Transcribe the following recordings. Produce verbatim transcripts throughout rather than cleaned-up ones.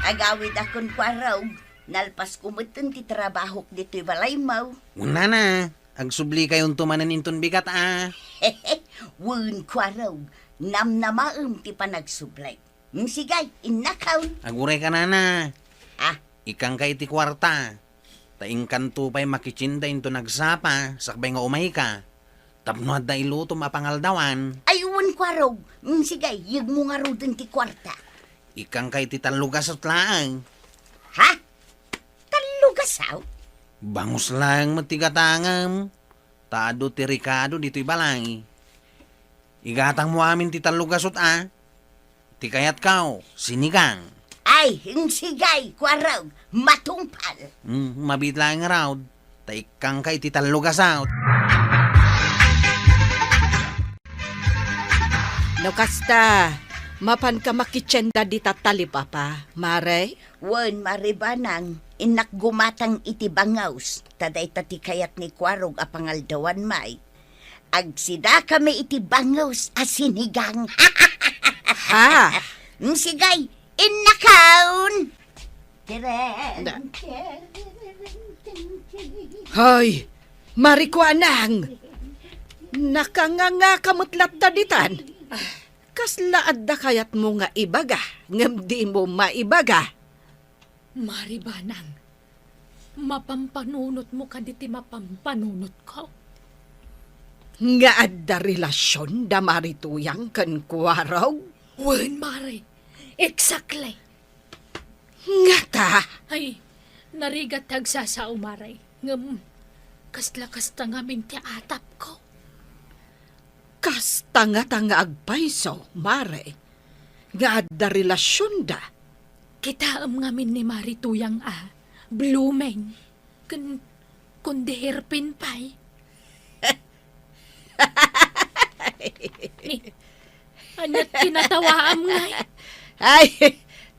Agawidakon, Kuarog. Nalpasko metten ti trabahok ditoy balaymo. Wen, nana, agsublikayon to manen inton bigat a. Wen, Kuarog, namnamaem ti panagsubli. Mm, sige, innakon. Agurayka, nana. Ah? Ikkangka iti kuarta. Ta inkanto pay makitienda inton agsapa sakbay nga umayka. Tapno adda ilutom a pangaldawan. Ay, wen, Kuarog. Mm, sige, yegmo ngaruden ti kuarta. Ikkangka iti tallo gasut laeng. Ha? Tallo gasut? Bangus laeng met ti gatangem. Ta adu ti rekado ditoy balay. Igatangmo amin ti tallo gasut a. Ti kayatko, sinigang. Ay, insigay, Kuarog, matungpal. Hmm, mabiit laeng ngarud, ta ikkangka iti tallo gasut. No kasta, mapanka makitienda dita talipapa, Mare? Wen, Mare Banang, innak gumatang iti bangus, ta dayta ti kayat ni Kuarog a pangaldawan, may. Agsidakami iti bangus a sinigang. Ha? Mm, sige, innakon. Teren. Na- Hay, Mare Kuanang. Nakangangaka met latta ditan. Kasla adda kayatmo nga ibaga, ngem dimo maibaga. Mare Banang, mapampanunotmo kadi ti mapampanunotko? Nga adda relasion da Mare Tuyang ken Kuarog? Wen, Mare. Exactly. Ngata? Ay, narigat ti agsasao, Mare. Ngem, kasla kasta ngamin ti atapko. Kasta ngata nga agpayso, Mare, nga adda relasionda? Kitaem ngamin ni Mare Tuyang a blooming, ken kundi hairpin pay. Ni, ania ti natawaam ngay? Ay,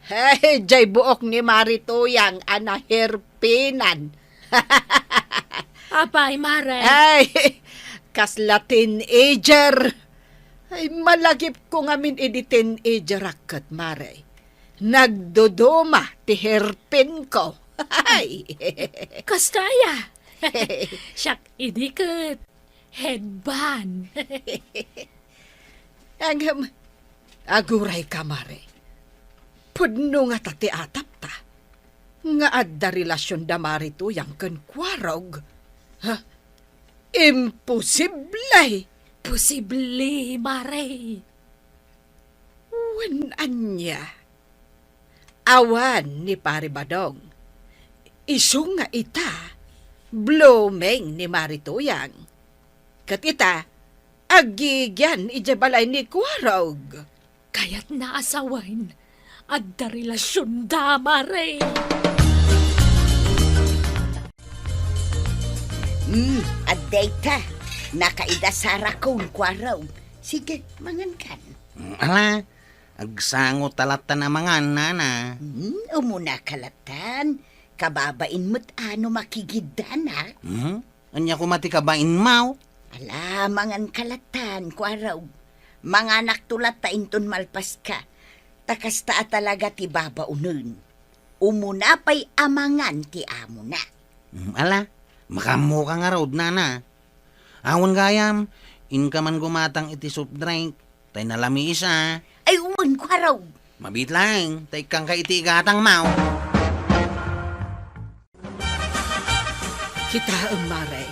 ay, jay buok ni Mare Tuyang a nahairpinan. Apay, Mare? Ay, kasla teenager. Ay, malagipko ngamin idi teenager-ak ket, Mare. Nagduduma ti hairpinko. Ay. Kasta aya? Siak idi ket headband. Ngem, agurayka, Mare. Pudno ngata ti atapta nga adda relasionda Mare Tuyang ken Kuarog. Ha? Imposible! Posible, Mare. Wen ania? Awan ni Pare Badong. Isu nga ita, blooming ni Mare Tuyang. Ket ita, aggigian idiay balay ni Kuarog. Kayatna a sawen, adda relasionda, Mare. Hmm, adda ita. Nakaida Sara kun Kuarog. Sige, mangankan. Mm, ala, agsango ta lattan a mangan, nana. Hmm, umuna ka lattan. Kababain met a no makigiddanak. Hmm? Ania koma ti kabainmo? Ala, mangan ka lattan, Kuarog. Manganakto latta inton malpaska. Ta kasta a talaga ti babaonen. Umuna pay a mangan ti amona. Mm, ala, makaammoka ngarud, nana. Awan gayam, inka man gumatang iti soft drink, tay nalamiis a. Ay, wen, Kuarog. Mabiit laeng, ta ikkangka iti igatangmo. Kitaem, Mare.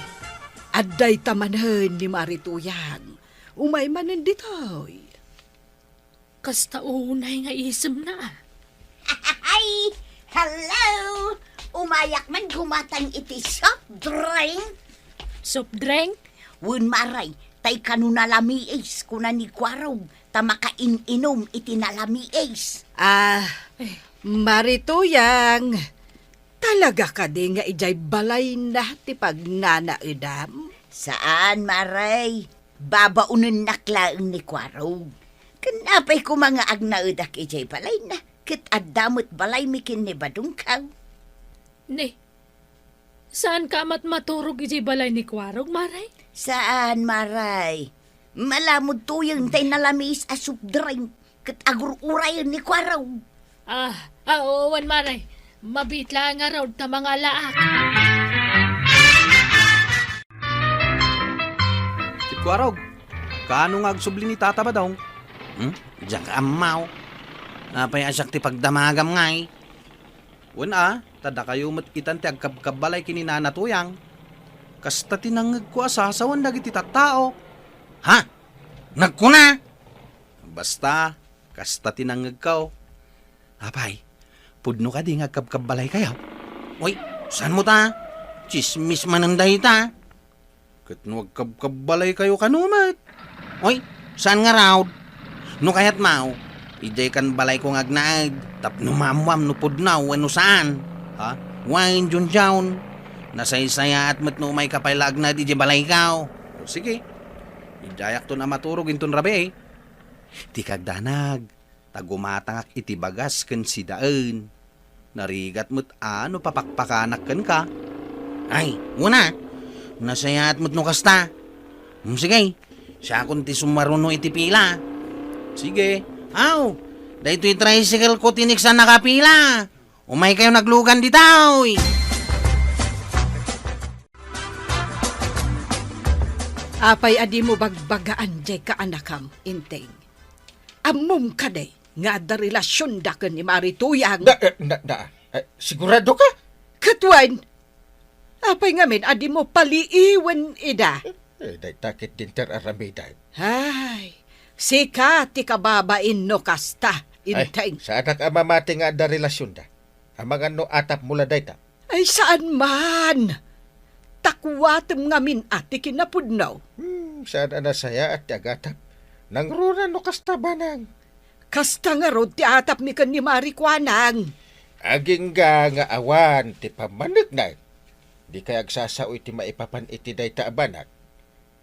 Adda ita manen ni Mare Tuyang. Umay manen ditoy. Kasta unay nga isemna. Ay, hello! Umayak man gumatang iti soft drink. Soft drink? Wen, Mare, tay kano nalamiis, kuna ni Kuarog, ta makain-inom iti nalamiis. Ah, Mare Tuyang, talaga kadi nga idiay balayna ti pagnanaedam? Saan, Mare. Babaonennak laeng ni Kuarog. Ken apay koma nga agnaedak idiay balayna, ket adda met balaymi ken ni Badongko. Ni, saanka met maturog idiay balay ni Kuarog, Mare? Saan, Mare. Malamud toyen tay nalamiis a soft drink, ket agur-urayen ni Kuarog. Ah, ah, oo, wen, Mare. Mabiit la ngarud ta mangalaak. Ti Kuarog, kaano nga agsubli ni Tata Badong? Hmm? Diak ammo. Apay a siak ti pagdamagam ngay? Wen a, ta dakayo met itan ti agkabkabbalay ken ni Nana Tuyang. Kasta ti nangngegko a sasawen dagiti tattao. Ha? Nagkuna? Basta, kasta ti nangngegko. Apay, pudno kadi nga agkabkabbalaykayo? Uy, saanmo ta? Tsismis manen dayta. Ket no agkabkabbalaykayo kano met? Uy, saan ngarud? No kayatmo, idiay kan balayko nga agnaed, tapno maammuam no pudno wenno saan. Ha? Wen, Junjun, nasaysayaat met no umayka pay la agnaed idiay balayko. O, sige. Idiayakton a maturog inton rabii. Ti kagdanag, ta gumatangak iti bagas ken sidaen. Narigat met a no papakpakanak kenka. Ay, wen a. Nasayaat met no kasta. Hmm, sige, siakon ti sumaruno iti pila. Sige. Aw, daytoy tricycle ko ti inigsan a kapila. Umaykayo naglugan ditoy. Apay a dimo bagbagaan diay kaanakam, Enteng? Ammom kadi nga adda relasionda ken ni Mari Tuyang? Da, eh, da, da, eh, sigurado ka? Ket wen, apay ngamin a dimo paliiwen ida? Eh, dayta ket dinter aramiden. Ay, sika ti kababain no kasta, Ay, Enteng. Saanak a mamati nga adda relasionda. Amangan no atapmo la dayta. Ay, saan man! Ta kuatem ngamin a ti kinapudno. Hmm, saan a nasayaat ti agatap. Nangruna no kasta banang. Kasta ngarud ti atapmi ken ni Mari Kuanang. Agingga nga awan ti pammanekna. Dikay agsasao iti maipapan iti dayta a banag.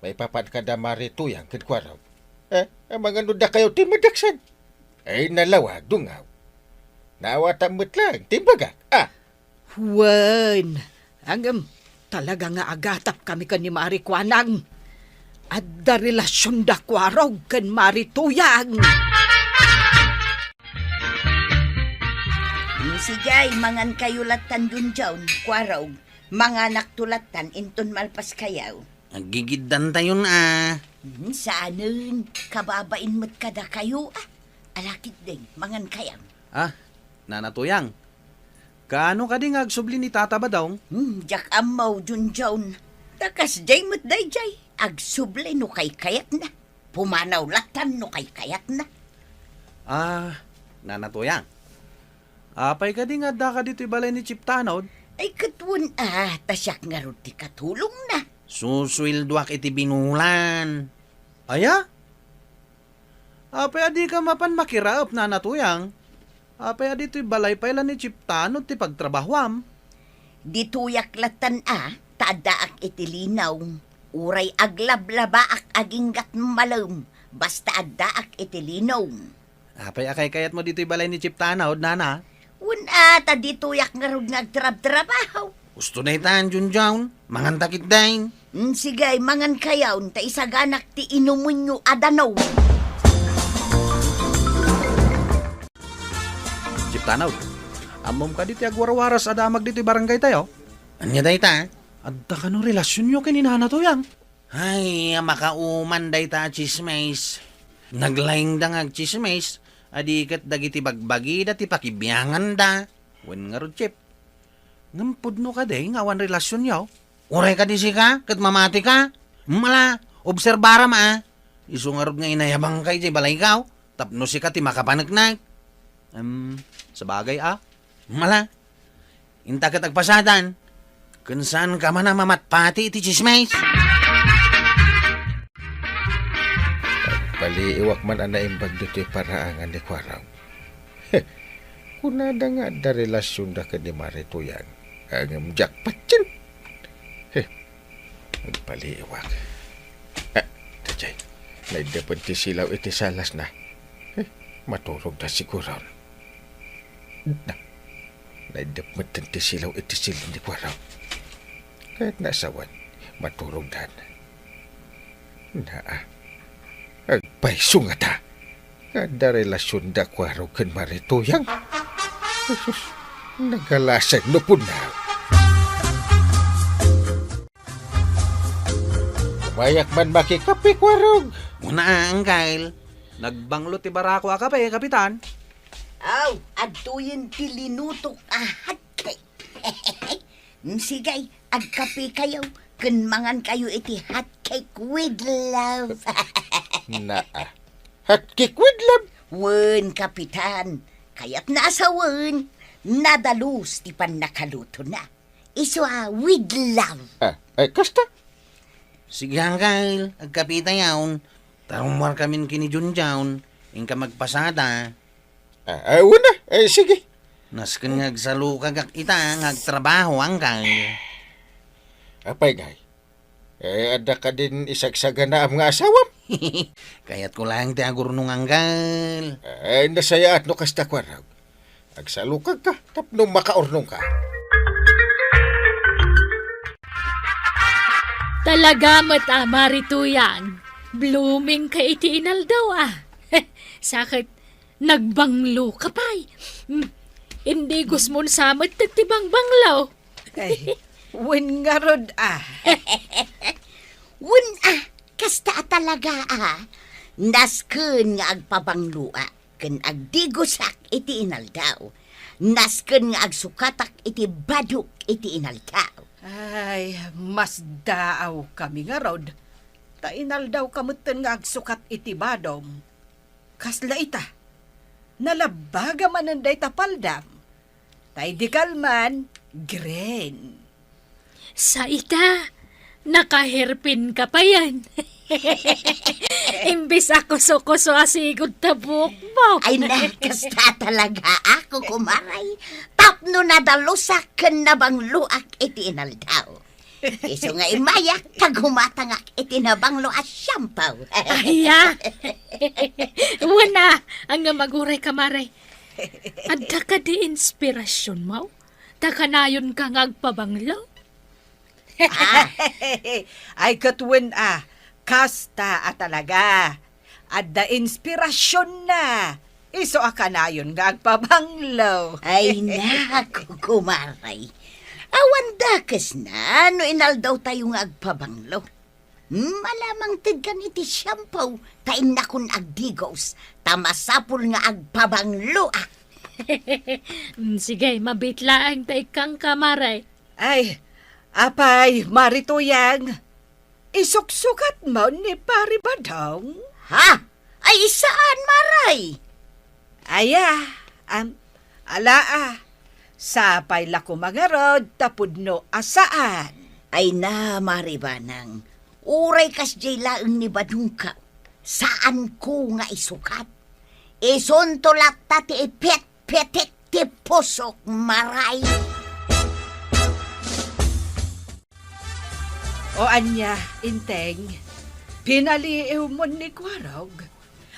Maipapan kada Mari Tuyang ken Kuarog. Eh, amangan no dakayo ti madaksan. Ay, nalawa, dungaw. Naawatam met laeng ti imbagak. Ah! Wen, ngem, talaga nga agatapkami ken ni Mari Kuanang. Adda relasionda Kuarog ken Mari Tuyang. Sige, mangankayo lattan, Junjun, Kuarog. Manganakto lattan inton malpaskayo. Aggigiddantayon a. Hmm, saanen, kababain met kadakayo a. Ala ketdin, mangankayo. Ah, Nana Tuyang, kaano kadi nga agsubli ni Tata Badong? Hmm, diak ammo, Junjun. Ta kasdiay met daydiay, agsubli no kaykayatna. Pumanaw lattan no kaykayatna. Ah, Nana Tuyang, apay kadi nga addaka ditoy balay ni Chief Tanod? Ay, ket wen a, ta siak ngarud ti katulongna. Susueldoak iti binulan. Aya? Apay a dika mapan makiraep, Nana Tuyang? Apay a ditoy balay pay la ni Chief Tanod ti pagtrabahoam? Ditoyak lattan a, ta addaak iti linaw. Uray aglablabaak aginggat malem, basta addaak iti linaw. Apay a kaykayatmo ditoy balay ni Chief Tanod, Nana? Wen a, ta ditoyak ngarud nga agtrabtrabaho. Usto daytan, Junjun. Manganta ketdin. Mm, sige, mangankayon, ta isaganak ti inumenyo a danum. Chief Tanod, ammom kadi ti agwarwaras a damag ditoy barangaytayo? Ania dayta? Adda kano relasionyo ken ni Nana Tuyang? Ay, a makauman dayta a tsismis. Naglaingda nga agtsismis, a di ket dagiti bagbagida ti pakibianganda. Wen ngarud, Chief, ngem pudno kadi nga awan relasionyo? Uray kadi sika ket mamatika? Mala, obserbaram a. Isu ngarud nga inayabangka idiay balayko tapno sika ti makapaneknek. Em, sabagay a. Mala, inta ket agpasadan. Ken saanka man a mamatpati iti tsismis. Paliiwak man a naimbag ditoy paraangan ni Kuarog. Kunada nga adda relasionda ken ni Mari Tuyang. Ngem jackpot yen. Agpaliiwak. Ah, daydiay. Naiddepen ti silaw iti salasna. Eh, maturogda siguron. Na, naiddep met ti silaw iti silin ni Kuarog. Ket nasawen, maturogdan. Naa, agpayso ngata. Adda relasionda Kuarog ken Mari Tuyang. Sus, nagalasan no punaw. Umayak man makikape, Kuarog. Una, Angkel. Nagbanglo ti barako a kape, Kapitan. Aw, adtoyen ti linutok a hotcake. Mm, sige, agkape kayo, ken mangan kayo iti hot cake with love. Naa. Hot cake with love? Wen, Kapitan. Kayatna a sawen, nadalus ti pannakalutona. Isu a with love. Ah, ay, kasta? Sige, Angkel, agkapitayon. Tarummuarkamin ken ni Junjun, inka magpasada. Ah, ah, una. Eh, sige. Nasken nga agsalukagak ita nga agtrabaho, Angkel. Apay ngay? Eh, adda kadin isagsaganaam nga asawam? Kayatko laeng ti agurnong, Angkel. Eh, nasayaat no kasta, Kuarog. Agsalukagka tapno makaurnongka. Talaga met a, Mari Tuyang, blooming ka iti inaldaw a. Sa ket, nagbanglo ka pay. Hmm, indigos mon sa met ti bangbanglo. Ay, wen ngarud a. Wen a, kasta a talaga a. Nasken nga agpabangloak ken agdigosak iti inaldaw. Nasken nga agsukatak iti badok iti inaldaw. Ay, masdaawkami ngarud. Ta inaldawka metten nga agsukat iti badom. Kasla ita, nalabbaga manen dayta paldam. Tay di kalman, green. Sa ita, nakahairpin ka payen. Imbes a kuso-kuso a sigud ta buokbok. Ay, na, kasta talaga ako, kumaray. Tapno nadalusak ken nabangloak iti inaldaw. Isu nga imayak, ta gumatangak iti nabanglo a shampoo. Aya! Wen a, ania nga aguray ka, Mari. Adda kadi inspirasionmo? Ta kanayon ka nga agpabanglo? Ah, ay, ket wen a, kasta a talaga. Adda inspirasionna. Isu a kanayon nga agpabanglo. Ay, naku, kumaray. Awan dakesna no inaldawtayo nga agpabanglo. Malamang tedkan iti shampoo, ta innakon agdigos, ta masapul nga agpabangloak. Mm, sige, mabiit laeng ta ikkanka, Mari. Ay, apay, Mari Tuyang, isuksukatmo ni Pari Badong? Ha? Ay, saan, Mari? Aya, am, ala a, sapay la koma ngarud ta pudno a saan. Ay na, Mari Banang, uray kasdiay laeng ni Badongko, saanko nga isukat. Isunto latta ti ipetpetek ti pusok, Mari. O ania, Inteng, pinaliiwmon ni Kuarog?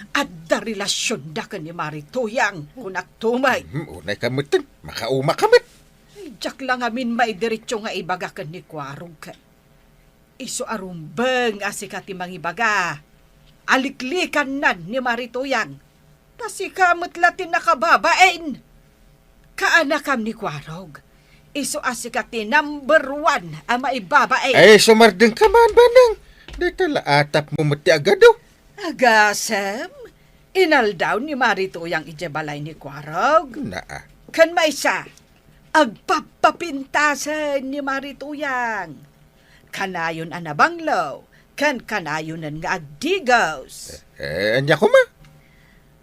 Adda relasionda ken ni Mari Tuyang, kunak tumet. Hmm, unayka metten, makaumaka met. Ay, diak la ngamin maidiretso nga ibaga ken ni Kuarog ket. Isu a rumbeng a sika ti mangibaga a liklikannan ni Mari Tuyang. Ta sika met la ti nakababain. Kaanakam ni Kuarog. Isu a sika ti number one a maibabain. Ay, sumardengka man, Banang. Dayta la atapmo met ti agadu. Agasem, inaldaw ni Mari Tuyang idiay balay ni Kuarog. Naa. Ken maysa, agpappapintasen ni Mari Tuyang. Kanayon a nabanglo, ken kanayonen nga agdigos. Eh, ania koma?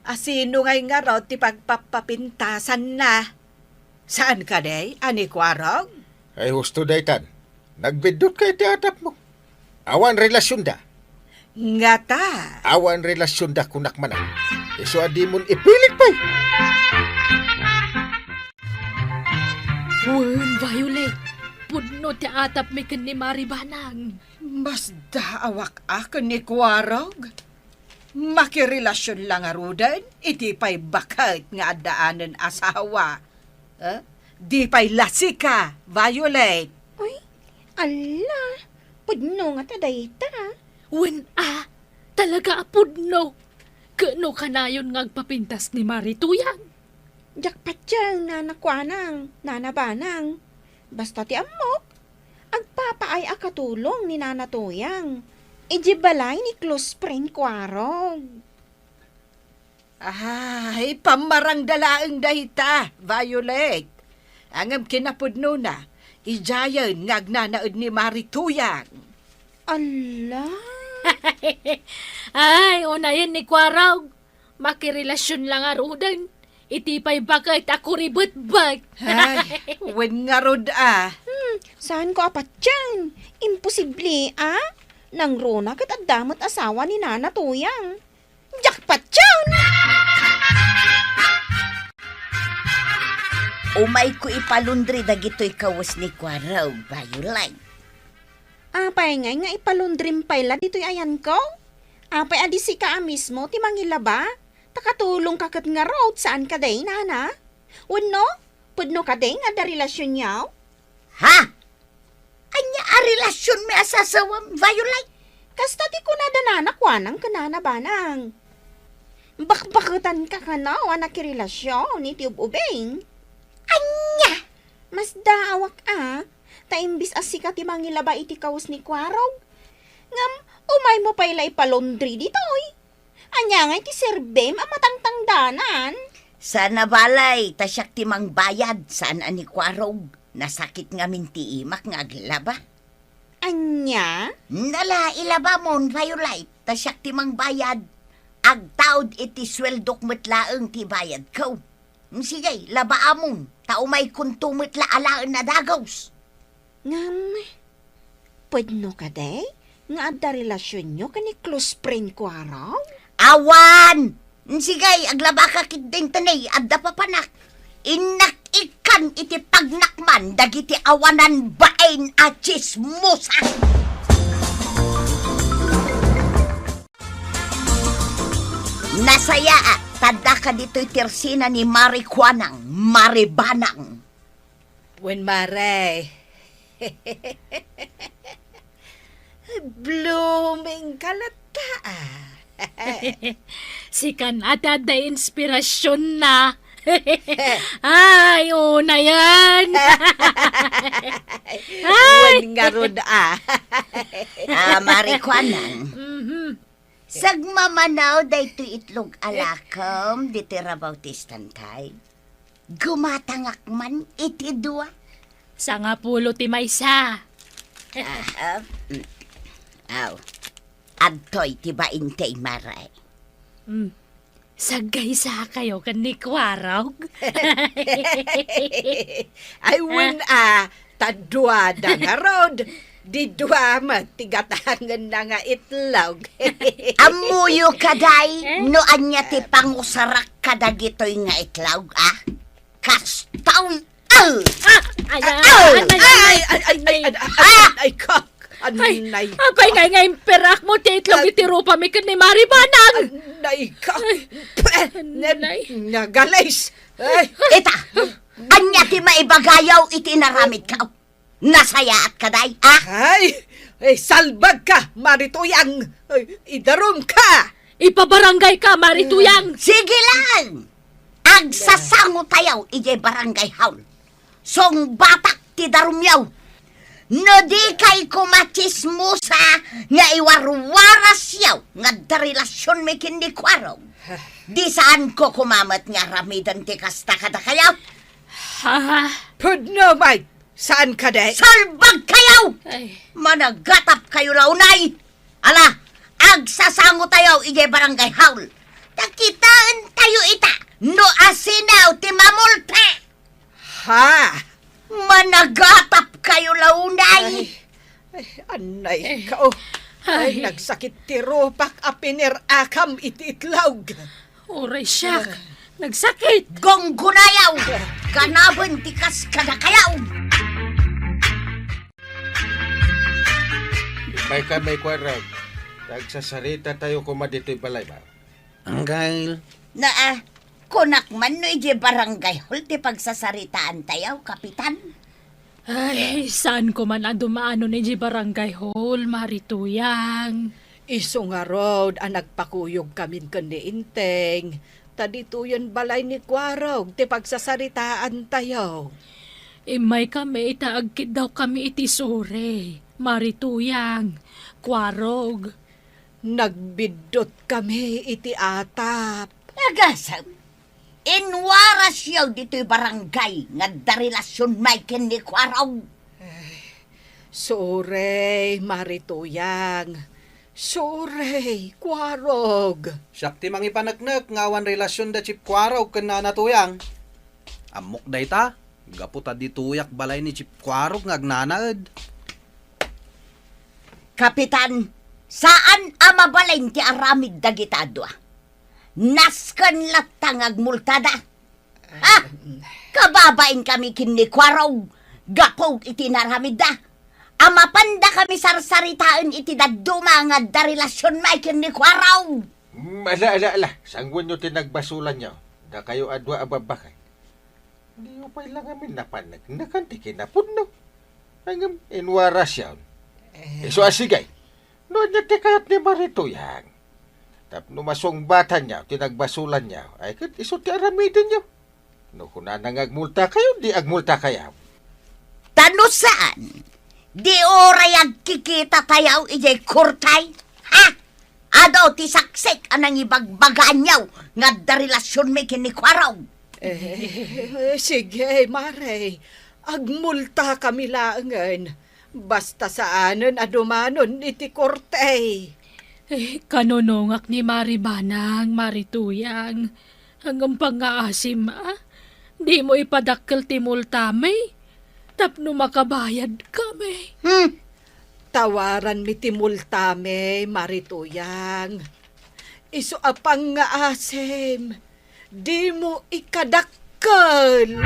A, sino ngay ngarud ti pagpappapintasanna? Saan kadi a ni Kuarog? Ay, husto daytan. Nagbiddutka iti atapmo. Awan relasionda. Ngata? Awan relasionda, kunak manen. Isu a dimon ipilit pay. Wen, Violet, pudno ti atapmi ken ni Mari Banang. Masdaawak a ken ni Kuarog. Makirelasion la ngaruden iti pay baket nga addaanen asawa. Eh? Di pay la sika, Violet. Uy, alla, pudno ngata dayta. Wen a, talaga a pudno. Ket no kanayon nga agpapintas ni Mari Tuyang? Diak patien, Nana Kuanang, Nana Banang. Basta ti ammok, agpapaay a katulong ni Nana Tuyang idiay balay ni close friend Kuarog. Ay, pammarangda laeng dayta, Violet. Ngem kinapudnona, idiayen nga agnanaed ni Mari Tuyang. Ala! Ay, unayen ni Kuarog. Makirelasion la ngaruden. Iti pay baket a kuribetbet. Ay, wen ngarud a. Hmm, saanko a patien. Imposible a. Nangruna ket adda met asawa ni Nana Tuyang. Diak patien! Umayko ipalaundri dagitoy kawes ni Kuarog, Violet. Apay ngay nga ipalaundrim pay la ditoy ayanko? Apay a di sika a mismo ti mangilaba? Ta katulongka ket ngarud, saan kadi, Nana? Wenno, pudno kadi nga adda relasionyo? Ha? Ania a relasionmi a sasawem, Violet? Kasta ti kunada Nana Kuanang ken Nana Banang. Bakbaketanka kano a nakirelasion iti ub-ubing? Ania? Masdaawak a, ta imbes a sika ti mangilaba iti kawes ni Kuarog, ngem umaymo pay la ipalaundri ditoy. Ania ngay ti serbim a matangtangdanan? Saan a balay, ta siak ti mangbayad, saan a ni Kuarog. Nasakit ngamin ti imak nga aglaba. Ania? Nala, ilabamon, Violet, ta siak ti mangbayad. Agtaud iti sueldok met laeng ti bayadko. Sige, labaamon, ta umaykonto met la alaen a dagus. Ngem, pudno kadi nga adda relasionyo ken ni close friend Kuarog? Awan! Sige, aglabaka ketdin, ta nay, adda papanak. Innak ikkan iti pagnakman dagiti awanan bain a tsismosa. Nasayaat, ta addaka ditoy ti ersena ni Mari Kuanang, Mari Banang. Wen, Mare. Blooming ka latta, a. Sikan a ti adda inspirasionna. Ay, unayen. Ay. Wen ngarud, a. A, Mari Kuanang. Mhm. Sagmamano daytoy itlog a lakem ditoy rabaw ti istantay. Gumatangak man iti dua. Sangapulo ti maysa. Aha. Mm. Aw. Adtoy ti bainte, Mare. Mm. Saggaysakayo ken ni Kuarog? Ay, wen a, ta duada ngarud. Di dua met ti gatangenna nga itlog. Ammoyo kadi no ania ti pangusarak kadagitoy nga itlog, a? Kastoy! Aw! Ah! Ay, ay, ay, ay, ay, ay, ay, ay, ay, ay, ay, ay, kak! Ay, anay, apay ngay nga imperakmo ti itlog iti rupami ken ni Mari Banang? Anay, kak! Ay, anay. Nagalis! Ay! Ita! Ania ti maibagayo iti inaramidko? Nasayaat kadi, a? Ay! Ay, salbagka, Mari Tuyang! Ay, idarumka! Ipabarangayka, Mari Tuyang! Sige lang! Agsasangotayo idiay barangay hall. Sungbatak ti darumyo. No dikay koma tsismosa nga iwarwarasyo nga adda relasionmi ken ni Kuarog, di saanko koma met nga aramiden ti kasta kadakayo. Ha? Pudno, Mike! Saan kadi? Salbagkayo! Ay. Managatapkayo la unay! Ala, agsasangotayo idiay barangay hall. Ta kitaentayo ita no asino ti mamulta. Ha? Managatapkayo la unay. Ay, ay, anay ka, oh. Ay, ay, nagsakit ti rupak a pinirakam iti itlog. Uray siak, nagsakit. Gunggunayaw! Kanaben ti kas kadakayaw! Mayka, May Kuarog. Agsasaritatayo koma ditoy balay, ba? Anggail. Naa, kunak man no idiay barangay hall ti pagsasaritaantayo, Kapitan. Ay, saanko man a dumaanon idiay barangay hall, Mari Tuyang. Isu ngarud a nagpakuyogkamin ken ni Enteng, Ta ditoyen balay ni Kuarog ti pagsasaritaantayo. Immaykami ta agkiddawkami iti Sore, Mari Tuyang, Kuarog. Nagbiddotkami iti atap. Agasem, inwarasyo ditoy barangay nga adda relasionmi ken ni Kuarog. Sorry, Mari Tuyang. Sorry, Kuarog. Siak ti mangipaneknek nga awan relasion da Chief Kuarog ken Nana Tuyang. Ammok dayta, gapu ta ditoyak balay ni Chief Kuarog nga agnanaed. Kapitan, saan a mabalin ti aramid dagita a dua. Nasken latta nga agmultada. Ha? Kababain kami ken ni Kuarog gapu iti naramidda. A mapanda kami sarsaritaen iti dadduma nga adda relasionmi ken ni Kuarog. Mm, ala, ala, ala. Sanguenyo ti nagbasolanyo. Dakayo a dua a babbai. Diyo pay la ngamin napaneknekan ti kinapudno. Ngem, inwarasyon. Eh. Isu a sige. No ania ti kayat ni Mari Tuyang? Tapno masungbatanyo ti nagbasolanyo, ay ket isu ti aramidenyo. No kunana nga agmultakayo, di agmultakayo. Ta no saan, di uray agkikitatayo idiay korte? Ha? Adu ti saksik a nangibagbagaanyo nga adda relasionmi ken ni Kuarog. Eh, sige, Mare. Agmultakami laengen. Basta saanen a dumanon iti korte. Eh, kanunongak ni Mari Banang, Mari Tuyang. Ngem pangngaasim, a? Dimo ipadakkel ti multami tapno makabayadkami. Hmm. Tawaranmi ti multami, Mari Tuyang. Isu a pangngaasim. Dimo ikadakkel.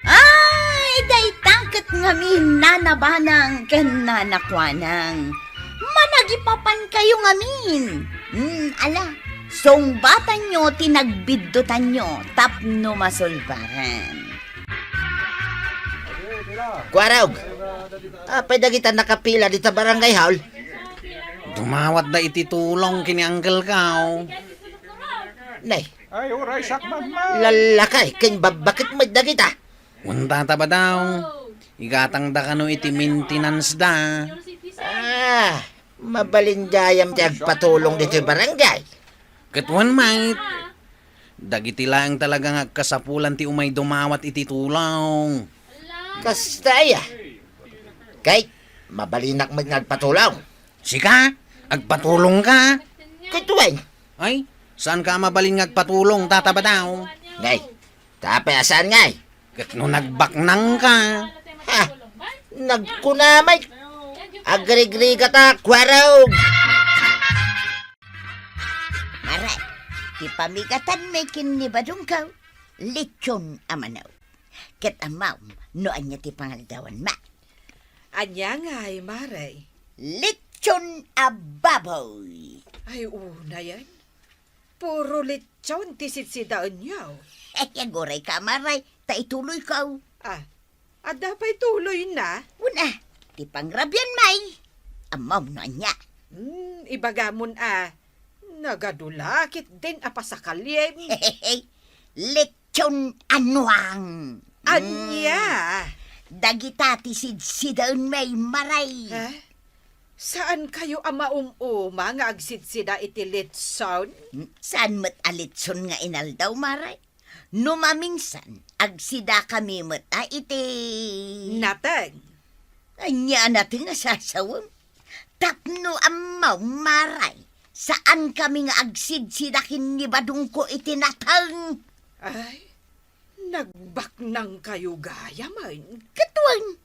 Ay, dayta ket ngamin, Nana Banang ken Nana Kuanang. Managipapankayo ngamin. Hmm, ala, sungbatanyo ti nagbiddotanyo tapno masulbaran. Kuarog, apay dagita nakapila dita barangay hall? Dumawatda iti tulong ken ni Uncle Kao. Nay. Ay, uray, sakman man. Lalakay ken babbakek met dagita. Wen, Tata Badong. Igatangda kano iti maintenance da. Ah, mabalin gayam ti agpatulong ditoy barangay. Ket wen met, dagiti laeng talaga nga agkasapulan ti umay dumawat iti tulong. Kasta aya. Kay, mabalinak met nga agpatulong. Sika? Agpatulongka? Ket wen. Ay, saanka a mabalin nga agpatulong, Tata Badong? Ngay, ta apay a saan ngay? Ket no nagbaknangka? Ha? Nagkuna met. Agrigrigatak, Kuarog! Mare, ti pamigatanmi ken ni Badongko, lechon a manok. Ket ammom no ania ti pangaldawanmi? Ania ngay, Mare? Lechon a baboy. Ay, unayen. Puro lechon ti sitsidaenyo. Ay, agurayka, Mare, ta ituloyko. Ah, adda pay tuloyna? Wen a, ti pangrabianmi. Ammom no ania? Hmm, ibagamon a, nagadu la ketdin a pasakalim. Lechon a nuang. Ania? Hmm. Dagita ti sidsidaenmi, Mare. Ha? Saankayo a maum-uma nga agsidsida iti lechon? Hmm, saan met a lechon nga inaldaw, Mare? No maminsan, agsidakami met a iti nateng. Ania a nateng a sasawem? Tapno ammom, Mare, saankami nga agsidsida ken ni Badongko iti nateng. Ay, nagbaknangkayo gayamen. Ket wen,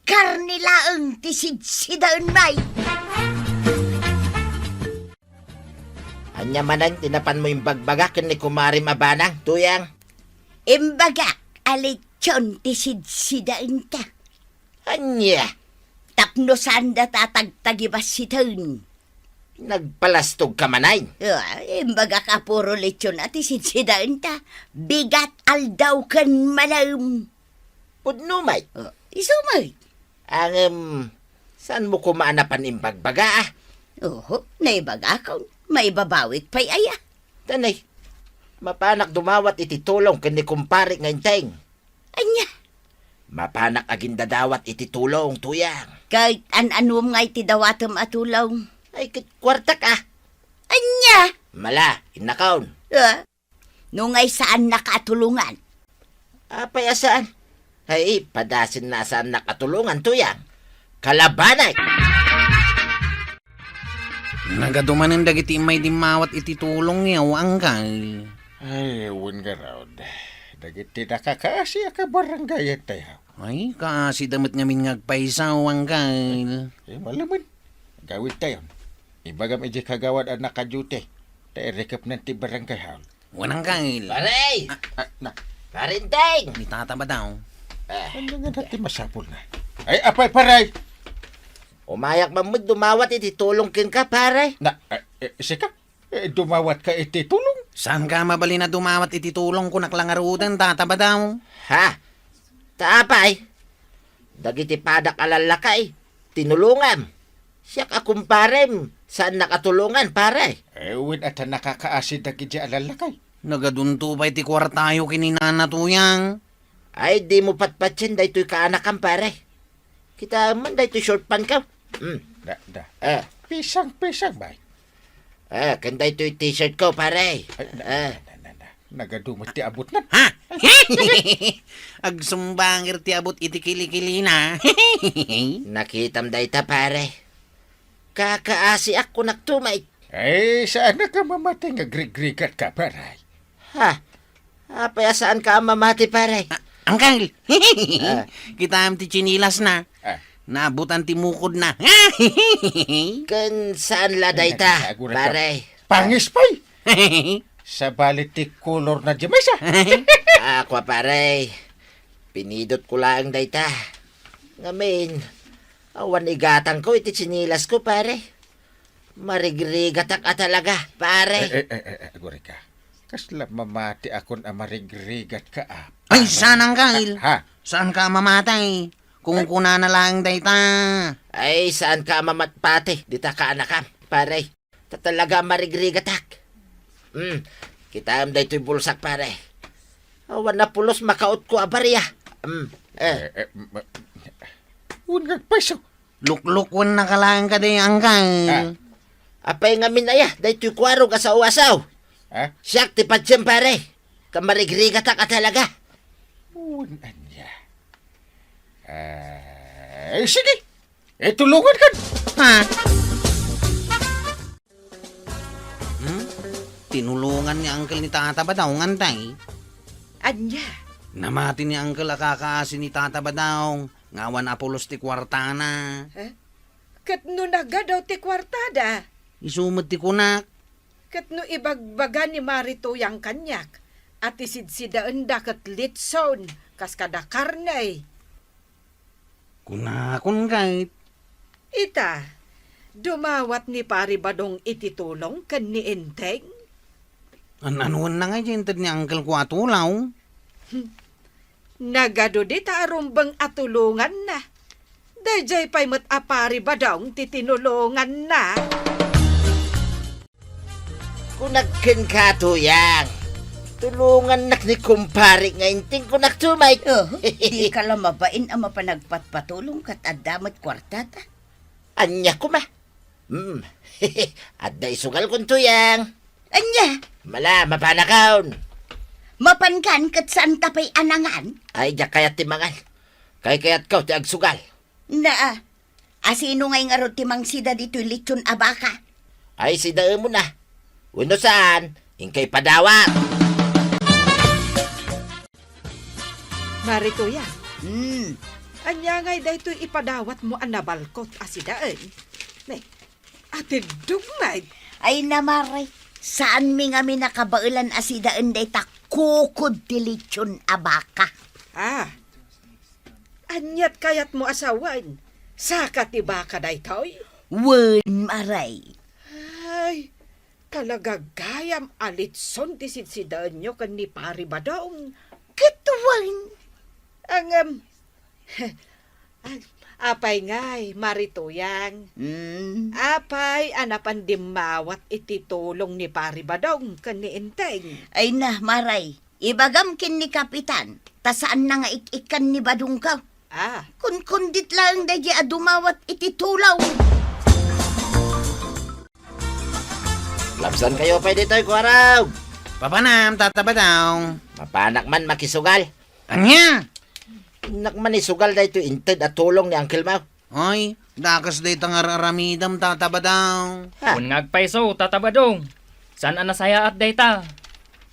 karne laeng ti sidsidaenmi. Ania manen ti napanmo imbagbaga ken ni kumarim a banang, Tuyang? Imbagak a lechon ti sidsidaenta. Ania? Tapno saanda ta tagtagibassiten. Nagpalastogka manen? Ah, imbagak a puro lechon a ti sidsidaenta. Bigat aldaw ken malem. Pudno met. Oh, isu met. Ngem, saanmo koma a napan imbagbaga, a? Oho, naibagakon. Maibabawik pay aya? Tanay, mapanak dumawat iti tulong ken ni kumpare nga Enteng. Ania? Mapanak agindadawat iti tulong, Tuyang. Ket an-anuem nga iti dawatem a tulong? Ay, ket kuartak, a. Ania? Mala, innakon. Ah, no ngay saannaka a tulongan. Apay a saan? Ay, padasin na saannak a tulongan, Tuyang. Kalabanek! Nagadu manen dagiti immay dimmawat iti tulongyo, Angkal. Ay, wen ngarud. Dagiti nakakaasi a kabaranggayattayo. Ay, kaasida met ngamin nga agpayso, Angkal. Eh, malamen. Gawidtayon. Ibagam idiay kagawad a nakaduty. Ta irikepnan ti barangay hall. Wen, Angkal. Pare! Ah, na. Pare Enteng! Ni Tata Badaw. Ah. Ania nga dati masapulna? Ay, apay, pare! Umayak man met dumawat iti tulong kenka, pare. Na, eh, eh, sika? Eh, dumawatka iti tulong? Saanka mabalin a dumawat iti tulong, kunak la ngaruden, Tata Badaw? Ha? Ta apay? Dagiti padak a lallakay, tinulongam. Siak a kumparem, saannak a tulongan, pare. Eh, wen a ta nakakaasi dagiti a lallakay. Nagadunto pay ti kuartayo ken ni Nana, Tuyang. Ay, dimo patpatien daytoy kaanakam, pare. Kitaem man daytoy short pantko. Hmm. Da, da. Eh. Pisang-pisang, bay. Eh, ken daytoy t-shirtko, pare. Ay, na, Eh. na, na, na, na. Nagadu met ti abutna. Ha? Agsumbanger ti abut iti kilikilina. Nakitam dayta, pare. Kakaasiak, kunakto met. Ay, saannak a mamati nga agrigrigatka, pare. Ha? Apay a saanka a mamati, pare? Ah, Angkal! Ah. Kitaem ti tsinilasna. Ah. Naabutan ti mukodna. Ken saan la dayta, Ay, agurek ka. Pare? Pangis pay! Sabali ti kolorna diay maysa. Ah, kua, pare. Pinidotko laeng dayta. Ngamin, awan igatangko iti tsinilasko, pare. Marigrigatak a talaga, pare. Eh, eh, eh, eh, agurek ka. Kasla mamatiakon a marigrigatka, a. Ay, saan, Angkal? Ah, ha? Saanka a mamati? Kunkunana laeng dayta. Ay, saanka a mamatpati dita kaanakam, pare. Ta talaga a marigrigatak. Hmm, kitaem daytoy bulsak, pare. Awan a pulos makautko a baria. Hmm, eh. Eh, eh, ma-, wen nga agpayso. Luklukennaka laeng kadi, Angkal. Ah. Apay ngamin aya, daytoy kuarog a saw-asaw. Ha? Siak ti patiem, pare. Ta marigrigatak a talaga. Wen ania. Ah, eh, sige. Eh, tulongankan. Ha? Hmm? Tinulongan ni Angkal ni Tata Badaw, nga tay. Ania? Namati ni Angkal a kakaasi ni Tata Badaw, nga awan a pulos ti kuartana. Eh? Ket no nagadu ti kuartada? Isu met ti kunak. Ket no ibagbaga ni Mari Tuyang kaniak, a ti sidsidaenda ket litson, kas kada karne. Kunakon ket. Ita, dumawat ni Pari Badong iti tulong ken ni Enteng? An-anuenna ngay ti inted ni Uncle ko a tulong? Hmm. Nagadu dita a rumbeng a tulonganna. Daydiay pay met a Pari Badong ti tinulonganna. Kunak kenka, Tuyang, tulongannak ni kumpare nga Enteng, kunak tumay. Oh, dika la mabain a mapan agpatpatulong ket adda met kuartata. Ania koma? Hmm. Adda isugalkon, Tuyang. Ania? Mala, mapanakon. Mapankan ket saanta pay a nangan? Ay, diak kayat ti mangan. Kaykayatko ti agsugal. Naa, asino ngay ngarud ti mangsida ditoy litson a baka? Ay, sidaemon a. Wenno saan, inka ipadawat. Mari Tuyang. Hmm. Ania ngay daytoy ipadawatmo a nabalkot a sidaen? Ne, atiddog met. Ay, na, Mari, saanmi ngamin a kabaelan a sidaen dayta kukod ti litson a baka. Ah, aniat kayatmo a sawen? Saka ti baka daytoy? Wen, Mari. Ay, talaga gayam a litson ti sidsidaenyo ken ni Pari Badong. Ket wen. Ngem, Apay ngay, Mari Tuyang? Hmm. Apay a napan dimmawat iti tulong ni Pari Badong ken ni Enteng? Ay na, Maray, ibagam ken ni Kapitan, ta saanna nga ik-ikkan ni Badongko. Ah. Kunkundit laeng daydi a dumawat iti tulong. Labsan kayo pay ditoy, Kuarog. Papanam, Tata Badong. Mapanak man makisugal. Ania? Nak man isugal daytoy inted a tulong ni Uncle Mau. Ay, dakas dayta nga ar-aramidem, Tata Badong. Ha? Wen nga agpayso, Tata Badong. Saan a nasayaat dayta?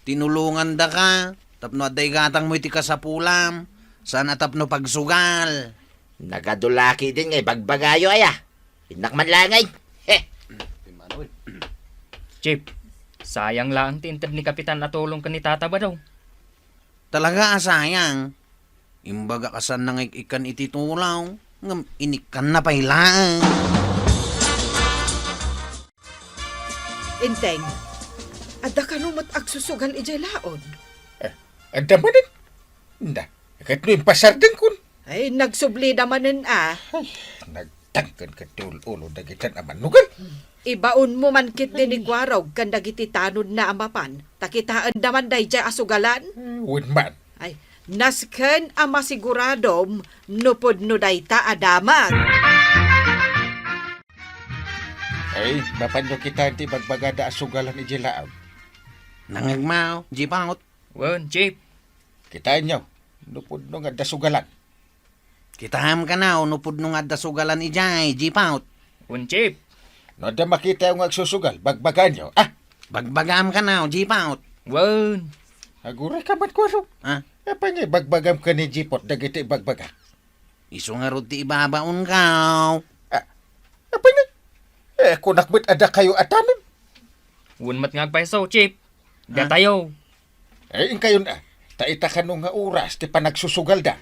Tinulongandaka tapno adda igatangmo iti kasapulam. Saan a tapno pagsugal. Nagadu la ketdin nga ibagbagayo, aya. Innak man laeng. He. Chief, sayang laeng ti inted ni Kapitan a tulong ken ni Tata Badong. Talaga a sayang. Imbagak a saanna nga ik-ikkan iti tulong, ngem inikkanna pay laeng. Enteng, adda kano met agsusugal idiay laod? Eh, adda manen? Na, ket no impasardengkon? Ay, nagsublida manen a. Ay, nagtangken ket ti ul-ulo dagitan a manugan. Ibaonmo man ketdi ni Kuarog ken dagiti tanodna a mapan, ta kitaenda man daydiay a sugalan. Eh, wen man. Ay, nasken a masiguradom no pudno dayta a damag. Ay, mapanyo kitaen ti ibagbagada a sugalan idiay laod. Nangngegmo, Jipot? Wen, Chief. Kitaenyo, no pudno nga adda sugalan. Kitaem kano, no pudno nga adda sugalan idiay, Jipot? Wen, Chief. No adda makitayo nga agsusugal, bagbagaanyo, ah! Bagbagaam kano, Jipot? Wen. Aguray ka met, Kuarog. Ah? Apay nga ibagbagam ken ni Jipot dagiti ibagbaga? Isu ngarud ti ibabaonko. Ah, apay nga? Eh, kunak met a dakayo a tanod. Wen met nga agpayso, Chief. Ah? Datayo. Eh, inkayon a. Ta ita kano nga oras ti panagsusugalda.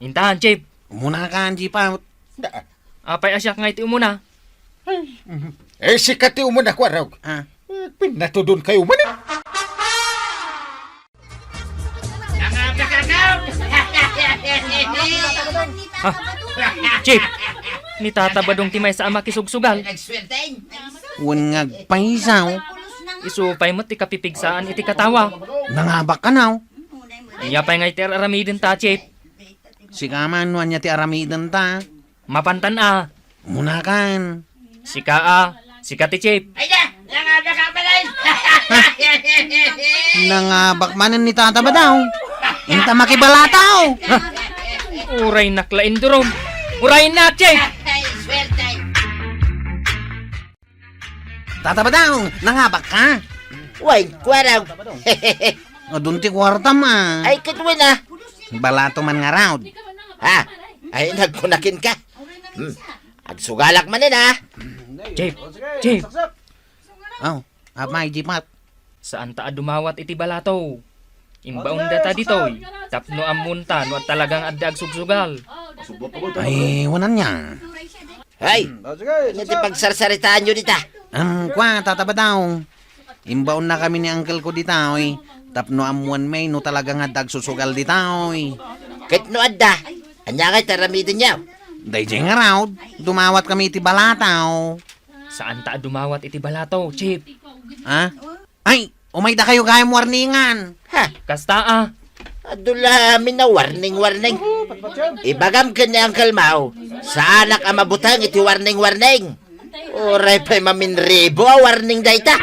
Intan, Chief. Umunakan, Jipot. Da. Apay a siak nga iti umuna? Ay, mhm. Eh, sika ti umuna, Kuarog. Ah. Eh, pinatudon kayo man eh. Ah, Chief, ni Tata Badong ti maysa a makisugsugal. Wen nga agpayso. Isu pay met ti kapipigsaan iti katawa. Nangabak kano. Ania pay nga iti ar-aramidenta, Chief? Sika man, no ania ti aramidenta? Mapantan a. Umunakan. Sika a. Sika ti Chief. Ay, da! Nangabak ka pala, eh! Nangabak manen ni Tata Badong. Inta makibalataw. Ha? Uray nakla indurom. Uray na, Chief! Ay, swerte! Tata Badong, nangabak ka? Way, Kuarog. Adun ti kuartam, ah. Ay, ket wen, ah. Balato man ngarud. Ha? Ay, nagkunakin ka. Hmm. Agsugalak manen, ah. Chief, Chief. Oh, apay, Jipot? Saan ta a dumawat iti balato. Imbaon data ditoy, tapno ammonta no talagang adda agsugsugal. Ay, wen ania. Hay! Hmm, o, sige, ania ti pagsarsaritaanyo dita? Am, kua, Tata Badong. Imbaonnakami ni uncle ko ditoy, tapno ammuanmi no talaga nga adda agsusugal ditoy. Ket no adda, ania ngay ti aramidenyo? Daydiay ngarud, dumawatkami iti balato. Saan ta a dumawat iti balato, Chief? Ha? Ay, umaydakayo gayam warningan. Ha? Kasta a. Adu la amin a warning-warning. Ibagam ken ni Uncle Mau, saanak a mabuteng iti warning-warning. Uray pay maminribo a warning dayta.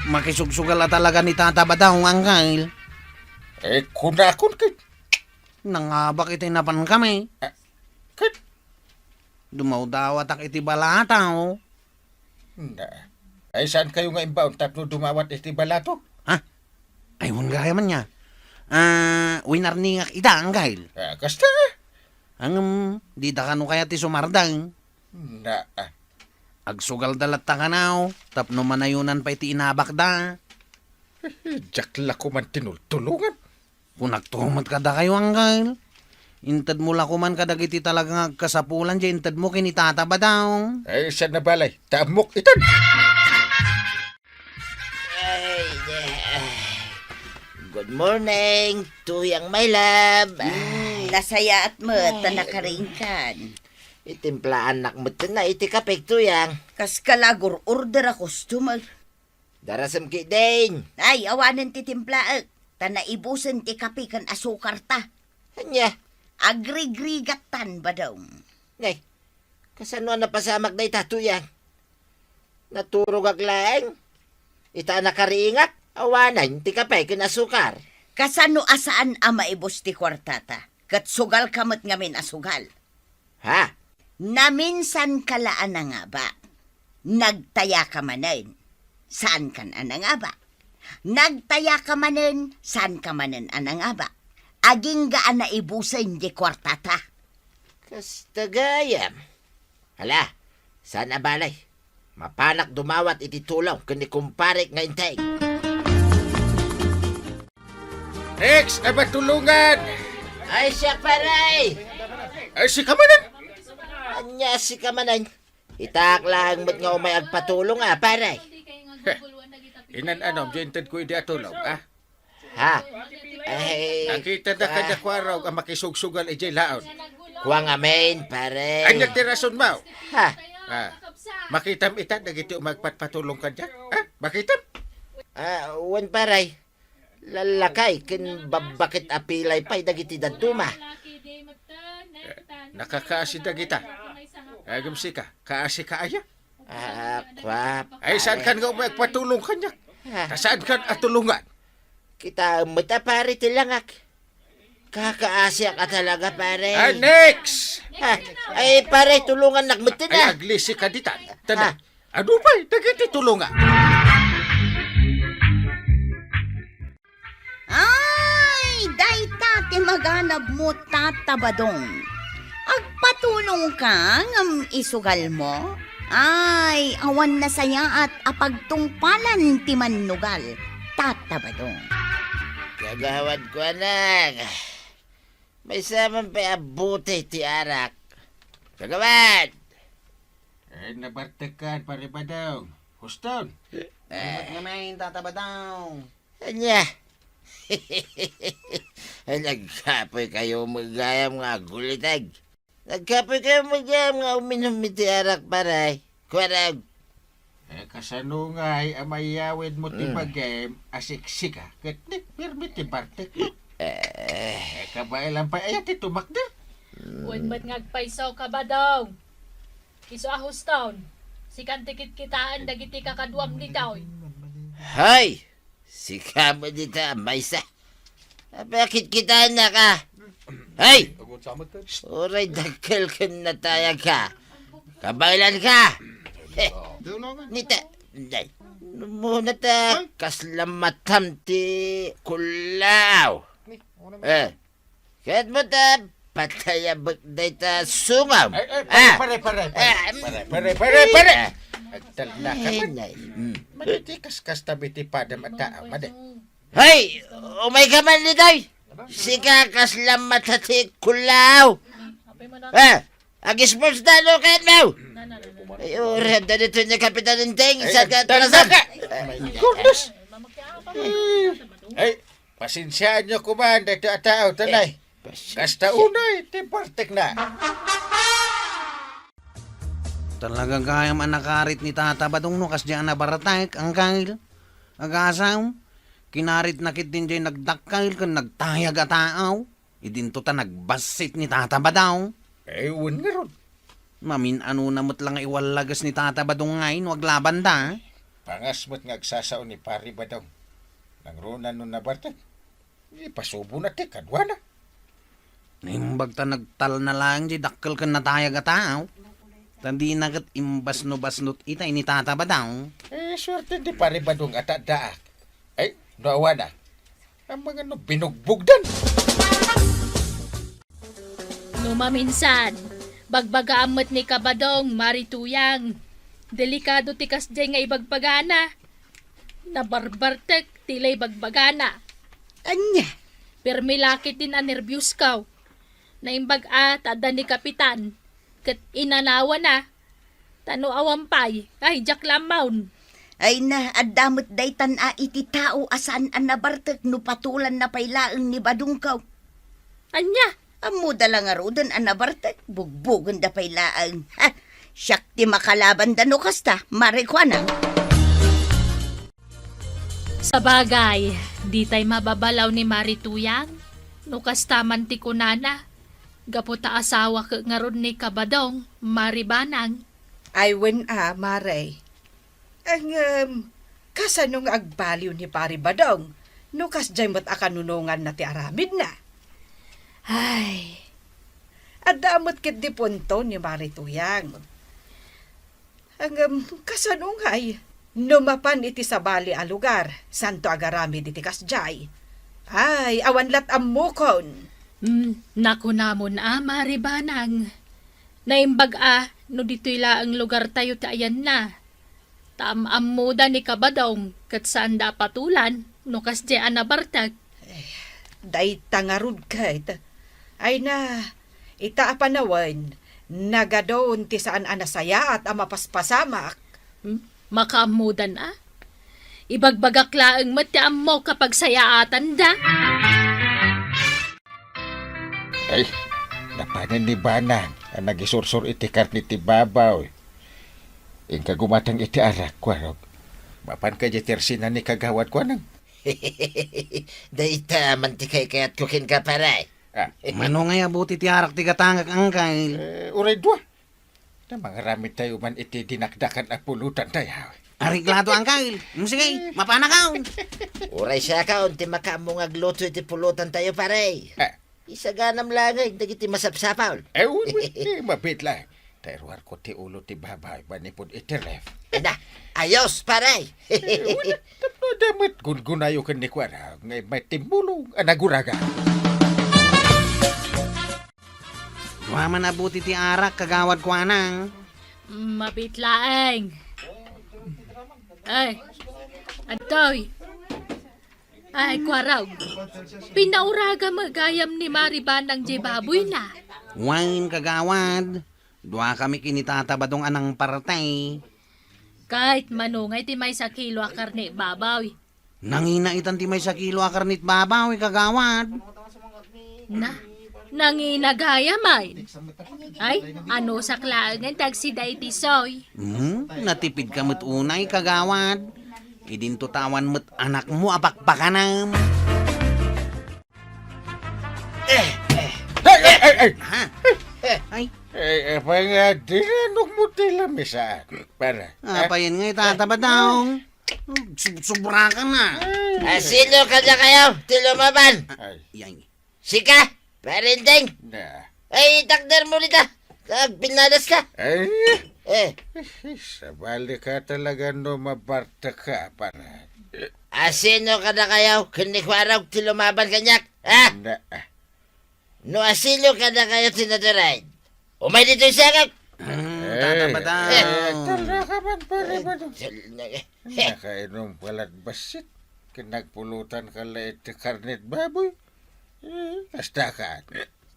Makisugsugal a talaga ni Tata Badong, Uncle. Eh, kunakon ket. Nangabak iti napankami. Ah, ket? Dumawdawatak iti balato. Na. Ay, saan kayo nga imbaon tapno dumawat iti balato? Ha? Ay, wen gayam ania. Ah, winarningak ida, Uncle. Ah, kasta? Ngem, dida kano kayat ti sumardeng? Na. Agsugalda latta kano, tapno manayonan pay ti inabakda. Diak la koma tinultulongan. Kunakto met kadakayo, Uncle. Intedmo la koma kadagiti talaga nga agkasapulan diay intedmo ken ni Tata Badong. Ay, saan a balay? Ta ammok itan. Ay, eh. Good morning, Tuyang my love. Ay. Ta sayaat met ta Ay. nakariingkan. Itimplaannak met na iti kape, Tuyang. Kas kalagur order a customer. Darasem ketdin. Ay, awanen ti timplaek. Ta naibusen ti kape ken asukar ta. Ania? Agrigrigattan, Badong. Nay, kasano a napasamak dayta, Tuyang? Naturogak laeng. Ita a nakariingak, awanen ti kape ken asukar. Kasano a saan a maibus ti kuartata? Ket sugalka met ngamin a sugal. Ha? Naminsanka la a nangaba. Nagtayaka manen. Saankan a nangaba. Nagtayaka manen, saanka manen a nangaba. Agingga a naibusen ti kuartata. Kasta gayam. Hala, saan a balay. Mapanak dumawat iti tulong ken ni kumparek nga Enteng. Next, aba tulongan! Ay, siak, pare! Ay, sika manen! Ania, sika manen? Itaak laeng met nga umay agpatulong, a, pare. Heh, inan-anom, diay inted ko idi a tulong, a? Ha? Ay, Nakita da ah. kadakuarog a makisugsugal idiay laon. Kua ngamin, pare. Ania ti rason mo? Ha? Ah, makitam ita dagiti umagpatpatulong kadiak? Ha? Makitam? Ah, wen, pare. Lallakay ken babbaket a pilay pay dagiti dadduma. Eh, nakakaasi dagita. Agem sika, kaasi ka aya? Ah, kua, Ay, saan pare. kan nga umagpatulong kaniak? Ah. Ta saan kan a tulongan? Kitaem met a, pare, ti langak. Kakaasiak a talaga, pare. Ah, next! Ah, ay, pare, tulongannak met Ay, na. aglisi ka ditan. Tana, Ah. adu pay, dagiti tulongan. Ay, dayta ti maganabmo, Tata Badong. Agpatulongka ngem isugalmo? Ay, awan nasayaat a pagtungpalan ti mannugal, Tata Badong. Kagawad ko, anak. Maysa man pay a bote ti arak. Kagawad! Ay, nabartekkan, Pare Badong. Huston. Eh. Ay, mat ngamin, Tata Badong. Ania? Ay, nagkapoykayo met gayam nga aguliteg. Nagkapoykayo met gayam nga uminum iti arak, pare. Kuarag. Eh, kasano ngay a mayawidmo ti Hmm. bagim a siksika ket ni pirmi ti bartek? Eh. Eh, kabaelan pay aya ti tumakder? Hmm. Wen met nga agpayso ka, Badong. Isu a Huston, sikan ti kitkitaen dagiti kakaduam ditoy. Hay! Sika met dita, maysa. Apay a kitkitaennak, a? Hay! Uray dakkel ken natayagka. Kabaelanka. Heh. Nita, day. Muna ta, kasla matam ti kullaaw. Eh. Ket met, ah, patayabek dayta sungam. Ay, ay, Ah. pare, pare, pare, pare. Ah, Pare, pare, pare, pare. Ah. Agtalna ka Ay, man. Nay. Mm. Madi ti kaskasta iti padam a tao, madi. Hay, umayka man ditoy. Sika kasla mata ti kullaaw. Ah, agismos da no ket mo. Ay, ura da dito ni Kapitan Enteng, Ay, sa agtalna katrasan. ka. Ay, goodness. Ay, Pasensiaanyo koman daytoy a tao, tanay. Eh, pasensia. Kasta unay ti bartekna. Talaga gayam a nakarit ni Tata Badong no kasdiay a nabartek, Angkel. Agasam, kinaritna ketdin diay nagdakkel ken nagtayag a tao. Idinto ta nagbassit ni Tata Badong. Eh, wen ngarud. Mamin-anona met la nga iwallages ni Tata Badong ngay no aglabanda. Pangas met nga agsasao ni Pari Badong. Nangruna no nabartek, ipasubona ti kaduana. Naimbag ta nagtalna laeng di dakkel ken natayag a tao. Ta dina ket imbasnobasnot itay ni Tata Badong. Eh, suerte di Pari Badong a ta addaak. Ay, no awana. Amangan no binugbogdan. No maminsan, bagbagaam met ni Kabadong, Mari Tuyang. Delikado ti kasdiay nga ibagbagana. Nabarbartek ti la ibagbagana. Ania? Permi la ketdin a nerbios kaw. Naimbag a ta adda ni Kapitan ket inanawana. Ta no awan pay, ay, diak la ammaon. Ay na, adda met daytan a iti tao a saan a nabartek no patulanna pay laeng ni Badongko. Ania? Ammoda la ngaruden a nabartek, bugbugenda pay laeng. Ha! Siak ti makalabanda no kasta, Mare Kuanang. Sabagay, ditay mababalaw ni Mari Tuyang. No kasta man ti kunana, gapu ta asawa ket ngarud ni Kabadong, Mari Banang. Ay, wen a, Mare. Ngem, kasano nga agbaliw ni Pari Badong no kasdiay met a kanunonganna ti aramidna? Ay. Adda met ketdi punto ni Mari Tuyang. Ngem, kasano ngay no mapan iti sabali a lugar, santo agaramid iti kasdiay? Ay, awan lat ammokon. Hmm, nakunamon a, Mari Banang. Naimbag a no ditoy laeng lugartayo ti ayanna. Ta am-ammoda ni Kabadong ket saanda a patulan no kasdiay a nabartek. Eh, dayta ngarud ket. Ay na, ita a panawen, nagadun ti saan a nasayaat a mapaspasamak. Hmm? Makaammodan a? Ibagbagak laeng met ti ammok a pagsayaatanda. Ay, napanen ni Banang a nagisursur iti karne ti babaw. Inka gumatang iti arak, Kuarog. Mapan ka di tersinan ni Kagawad Kuanang. Dayta man ti kaykayatko kenka, pare. Ah. Mano ngay a buti ti arak ti gatangak, Angkel? Eh, uray dua. Ta mangaramid tayo man iti dinakdakan a pulutan tayo. Arik lato, Angkel. Mm, sige, mapanakaw. Uray siakon ti makaammo nga agluto iti pulutan tayo, pare. Ah. Isaganam laeng dagiti masapsapul. Eh, wen, wen, eh, mabit lang. Ta iruarko ti ulo ti babaw manipud iti ref. Ina, ayos, pare. Eh, wen, tapno da met gungunayo ken ni Kuarog nga immay timmulong a naguraga. Dua man a buti ti arak, Kagawad Kuanang. Mabit laeng. Ay, adtoy. Ay, Kuarog. Pinauraga met gayam ni Mari Banang diay baboyna. Wen, Kagawad. Dua kami ken ni Tata Badong a nangparti. Ket mano ngay ti maysa kilo a karne baboy? Nangina itan ti maysa kilo a karne baboy, Kagawad. Na, nangina gayam. Ay, anusak laengen ti agsida iti soy. Hmm, natipidka met unay, Kagawad. Idinto ta awan met anakmo a pakpakanam. Eh, eh. Ay, ay, ay, ay! Ha? Eh. Ay. Eh, eh, pay nga, dinanokmo ti lamisa, pare. Ah, eh? Apayen nga, Tata Badong. Sub-, sobra ka na. Ay. Asino kadakayo ti lumaban? Ay. Yan. Sika, Pare Enteng? Na. Ay, itakder mo dita. Kag pinadaska. Ay. Eh. Sabali ka talaga no mabarta ka, pare. Asino kadakayo ken ni Kuarog ti lumaban kaniak? Ha? Na. No asino kadakayo ti natured, umay ditoy sangak. Hmm, eh, Tata Badong. Eh, talaga man, pare Badong. Ay, tal-, na-, eh. Nakainom ka la't bassit. Ken nagpulutan ka la iti karnet baboy. Eh, kasta ka.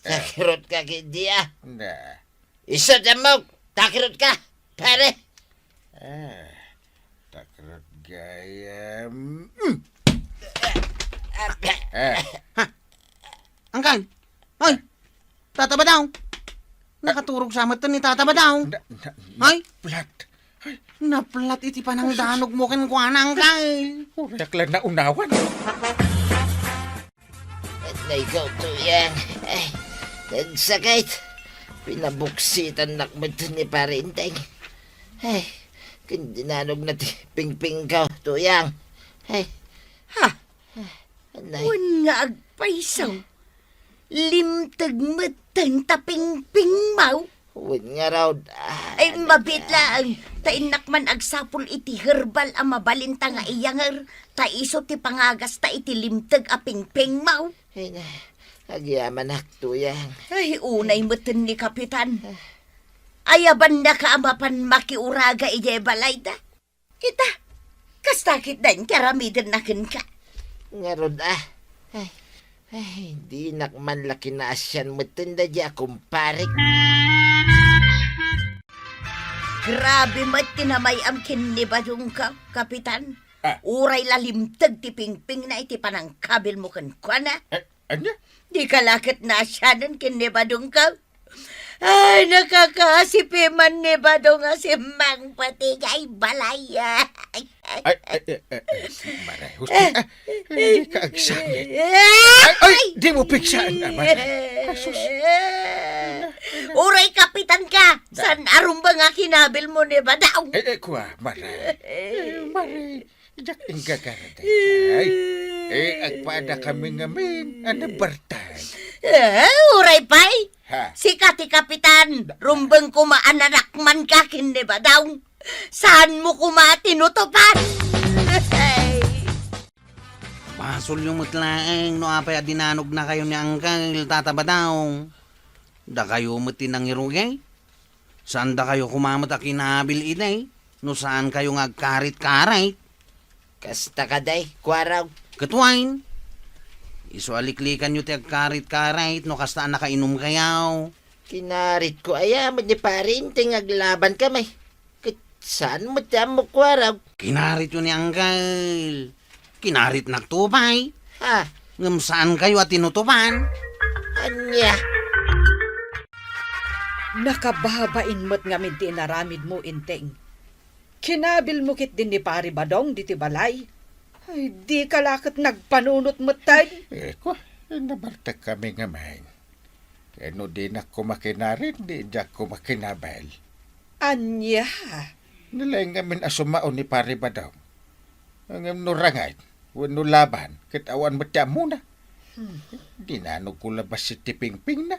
Takirot ka, Kidia. Na. Isu ti ammok, takirot ka, pare. Ah, takirot gayam. Mm. Ah. Ha? Angkal! Hoy! Tata Badong! Nakaturog sa met ni Tata Badong! Na, na, ay! Naplat. Ay. Naplat iti panangdanogmo kenkuana, Angkal! Uray ak la naunawan. Naigaw to yan. Ay, nagsakit. Pinabuksitan nak met ni Pare Enteng. Ay, ken dinanogna ti pingpingko, Tuyang. Ay, ha? Anay. Wen nga agpayso. Limteg metten ta pingpingmo. Wen ngarud. Ah, ay, mabit laeng. Ta innak man agsapul iti herbal a mabalin ta nga iyanger. Ta isu ti pangagasta iti limteg a pingpingmo. Ay na, agyamanak, Tuyang. Ay, unay metten ni Kapitan. Ayabannaka a mapan makiuraga idiay balayda. Ita, kasta ketdin ti aramidenna kenka. Ngarud, ah. Ay, ay, dinak man la kinaasian metten daydi a kumparek. Grabe met ti namay-am ken ni Badongko, Kapitan. Ah. Uray la limteg ti pingpingna iti panangkabilmo kenkuana. Eh, Ania? Dika la ket naasianen ken ni Badong ka? Ay, nakakaasipi man ni Badong a simmangpet idiay balay. Ay, ay, ay, ay, ay, Maray, husto ka. Dika agsangit. Ay, ay, dimo pigsaan, a, Maray. Ay, sus. Uray kapitan ka, saan a rumbeng a kinabilmo ni Badong? Ay, ay, kua, Maray. Ay, Maray. Diak inggagara daydiay. Eh, agpaadakami ngamin a nabartek. Eh, uray pay? Ha? Sika ti kapitan, rumbeng koma a nanakmanka ken ni Badong. Saanmo koma a tinutupan? Basolyo met laeng no apay a dinanognakayo ni Angkel, Tata Badong. Dakayo met ti nangirugay. Saandakayo koma met a kinabil idi no saankayo nga agkarit-karit. Kasta kadi, Kuarog. Ket wen, isu a liklikanyo ti agkarit-karit no kasta a nakainumkayo. Kinaritko aya met ni Pare Enteng nga aglabankami. Ket saan met ti ammok, Kuarog. Kinarityo ni Angkel. Kinaritnakto pay. Ha? Ngem saankayo a tinutupan. Ania? Nakababain met ngamin ti inaramidmo, Enteng. Kinabilmo ketdi ni Pare Badong ditoy balay. Ay, dika la ket nagpanunot metten. Eh, kua, eh, nabartekkami ngamin. Ket no dinak koma kinarit, di diak koma kinabil. Ania? Nalaing ngamin a sumao ni Pare Badong. Ngem no ranget, wenno laban, ket awan met ti ammona. Hmm. Dinanogko la bassit ti pingpingna.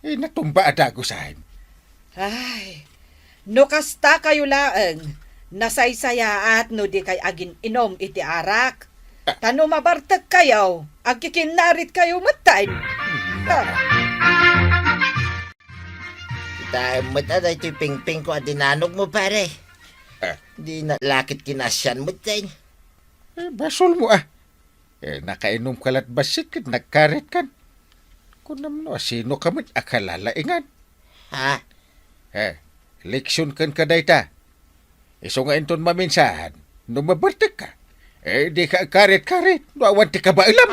Eh, natumba a dagusen. Ay, no kastakayo laeng, nasaysayaat no dikay agin-inom iti arak. Ah. Ta no mabartekkayo, agkikinnaritkayo metten. Hmm. Ah. Kitaem met a daytoy pingpingko a dinanogmo, pare. Ah. Dina la ket kinaasian metten. Eh, basolmo, ah. Eh, nakainomka lat bassit ket nagkaritkan. Kunam no asinoka met a kalalaingan. Ha? Eh, leksion kenka dayta. Isu nga inton maminsan, no mabartekka, eh, dika agkarit-karit no awan ti kabaelam.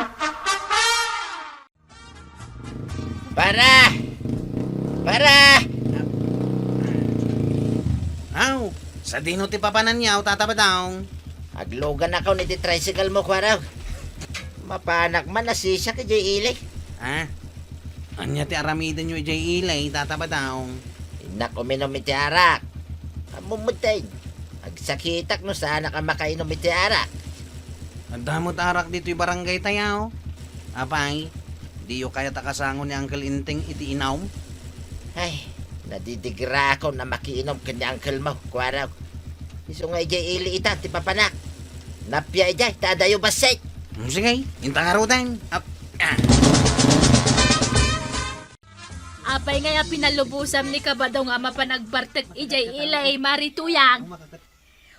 Para! Para! Aw, sadino ti papananyo, Tata Badong? Agluganakon iti tricycle mo, Kuarog. Mapanak man a sisiak idiay ili. Ah? Ania ti aramidenyo idiay ili, Tata Badong? Innak uminom iti arak. Ammom metten, agsakitak no saanak a makainom iti arak. Adda met arak ditoy barangay tayo. Apay, diyo kayat a kasango ni Uncle Enteng iti inawm? Ay, nadidigrakon a makiinom ken ni uncle mo, Kuarog. Isu nga idiay ili ita ti papanak. Napia idiay, ta adayo bassit. Hmm, sige, inta ngaruden. Ap-, ah. Apay ngay a pinalubosam ni Kabadong a mapan agbartek idiay ili, Mari Tuyang?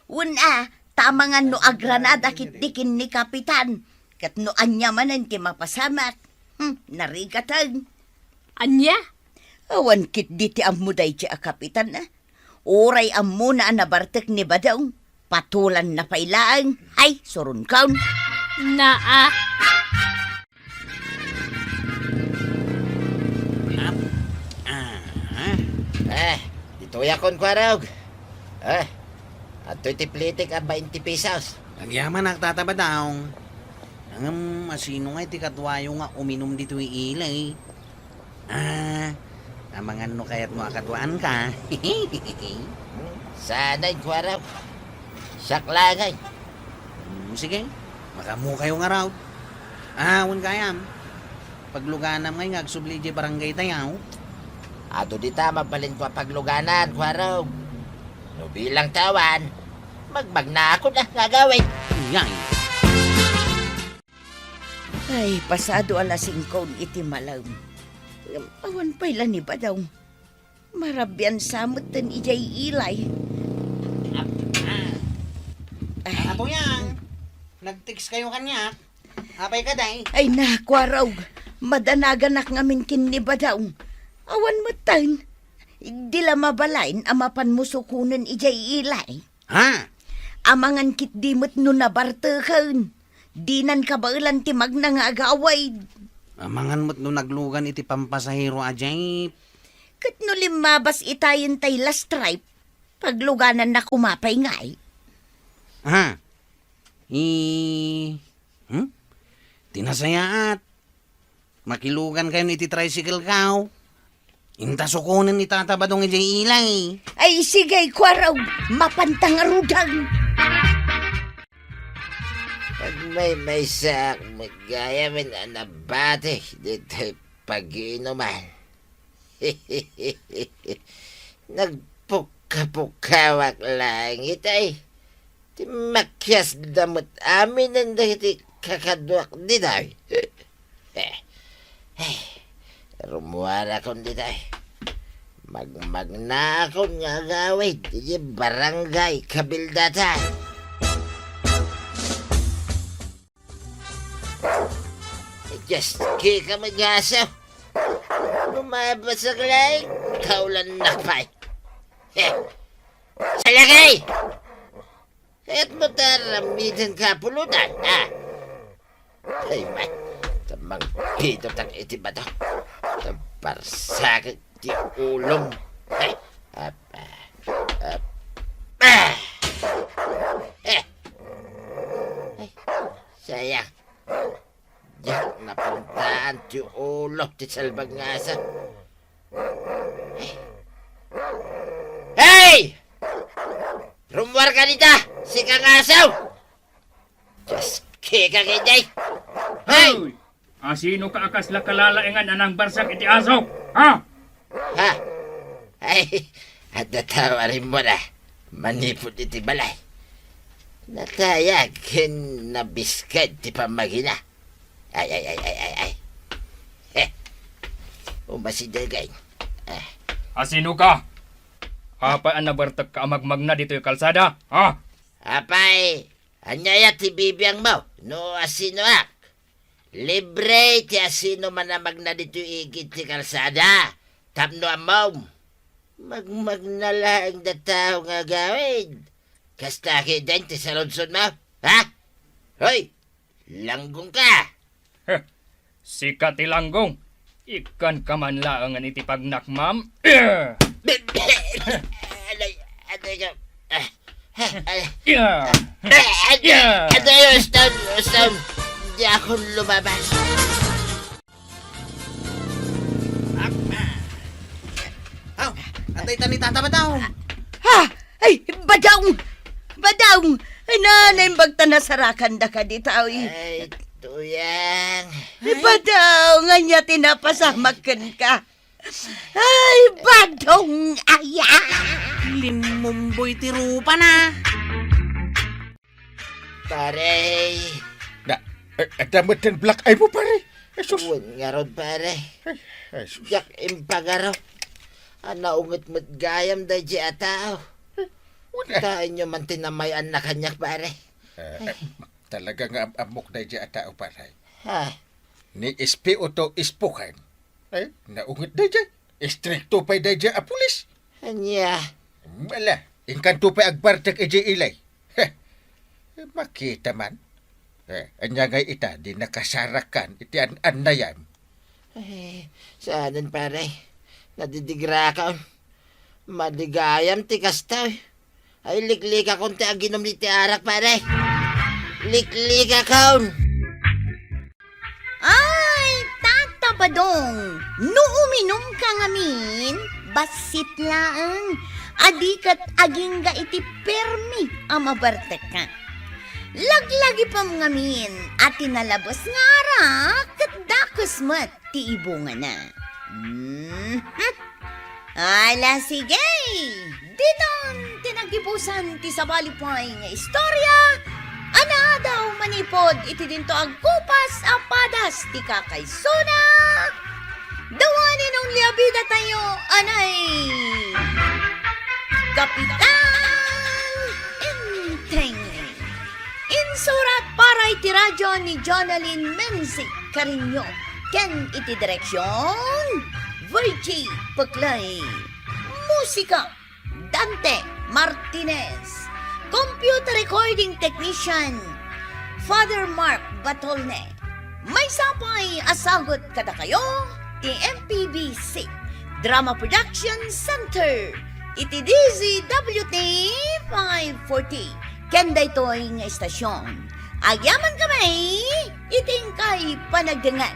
Wen a, ta amangan no agranada ketdi ken ni Kapitan, ket no ania manen ti mapasamak. Hmm, narigaten. Ania? Awan ketdi ti ammo daydi a Kapitan, a. Uray ammona a nabartek ni Badong, patulanna pay laeng. Hay, suronkon. Naa. Ap-, ah, ah. Eh, ditoyakon, Kuarog. Eh, adtoy ti plitik a bainte pesos. Agyamanak, Tata Badong. Ngem, asino ngay ti kaduayo nga uminum ditoy ili? Ah, amangan no kayatmo a kaduaanka. Saan, Kuarog? Siak la ngay. Hmm, sige, makaammokayo ngarud. Ah, wen gayam, pagluganam ngay nga agsubli idiay barangay tayo. Adu dita mabalinko a pagluganan, Kuarog. No bilang ti awan, magmagnakon a nga agawid. Yay. Ay, pasado alas singko iti malem. Ngem awan pay la ni Badong. Marabian sa metten idiay ili. Ap-, ah. Ay. Apo yan. Nag-text kayo kaniak. Apay kadi? Ay, Kuarog. Madanaganak ngamin ken ni Badong. Awan metten. Di la mabalin a mapan musukonen idiay ili. Ha? Amangan ketdi met no nabarteken. Dinan kabaelan ti magna nga agawid. Amangan met no naglugan iti pampasahero a jeep. Ket no limmabas itayen tay last stripe, paglugananna koma pay ngay. Ha? I-, hmm? Ti nasayaat. Makilugan kayon iti tricycle kaw. Inta sukonen ni Tata Badong idiay ilay. Ay, sige, kuaraw, mapanta ngaruden. Agmaymaysaak met gayam a nabati ditoy pagiinuman. Nagpukkapukkawak laeng itay. Ti makiasda met aminen dagiti kakaduak ditoy. Eh, eh, rummuarakon ditoy. Magmagnaakon nga agawid iti barangay kabildatan. Diyos, kika, magaso. Lumabas ak laeng, kaulannak pay. Eh, salakay! Kayat mo ta ramiden ka pulutan, ha? Ay, may, tamang pito tak iti bato. Tabarsak ti ulom. Ay, apa, apa. Eh. Ay, sayang. Diak napuntaan ti ulo ti salbag nga aso. Hey! Rummuarka dita, sika nga aso! Diyos, kika, kiday! Hey! Hoy! Asino ka a kasla kalalaengan a nangbarsak iti aso? Ha? Ha? Ay, adda tao a rimmuar a manipud iti balay. Natayag ken nabiskad ti pammagina. Ay, ay, ay, ay, ay, ay. Heh. Umasideg. Ah. Asino ka? Apay a nabartekka a magmagna ditoy kalsada? Ha? Apay, ania aya ti bibiangmo no asinoak? Libre ti asino man a magna ditoy igid ti kalsada tapno ammom. Magmagna laeng da tao nga agawid. Kasta ketdin ti saludsodmo? Ha? Hoy! Langgongka! Heh, sika ti langgong. Ikkanka man laengen iti pagnakmam. Aday, aday ko. Ah, ah, ah. Aday, aday, ustom, ustom. Diakon lumabas. Aw, adda ita ni Tata Badong. Ha? Ay, Badong! Badong! Ay, na, naimbag ta nasarakanda kadi, tawi. Ay, Tuyang. Ay, Badong, ania ti napasamak kenka? Ay, Badong, aya! Limmumboy ti rupana. Pare. Na, eh, adda met ti black eye mo, pare. Jesus. Wen ngarud, pare. Ay, ay, sus. Diak impagaro a naunget met gayam daydi a tao. Ay, wala. Taenyo man ti namay-anna kaniak, pare. Eh, eh, talaga nga am-ammok daydi a tao, pare. Ha? Ni Espioto Espokan. Eh, naunget daydi. Istrikto pay daydi a pulis. Ania? Ala, inkanto pay agbartek idiay ilay. Heh. Makita man. Eh, ania ngay ita, di nakasarakan iti an-annayam? Eh, saanen, pare. Nadidigrakon. Maligayam ti kasta. Ay, liklikakon ti aginum iti arak, pare. Liklikakon. Ay, Tata Badong, no uminumka ngamin, bassit laeng, a di ket agingga iti permi a mabartekka. Laglagipem ngamin a ti nalabes nga arak ket dakes met ti ibungana. Mhm. Ala, sige! Ditan ti naggibusan ti sabali pay nga istorya a naadaw manipud iti dinto agkupas a padas ti kakaisuna. The one and only a bida tayo, anay Kapitan Enteng. Insurat para iti radyo ni Jonalyn Menzi Cariño ken iti direksyon, Virgie Peclay. Musika, Dante Martinez. Computer recording technician, Father Mark Batolne. Maysa pay a sagut kadakayo ti M P B C Drama Production Center iti D Z W T five forty ken daytoy nga istasyon. Agyaman kami iti inkay panagdengngeg.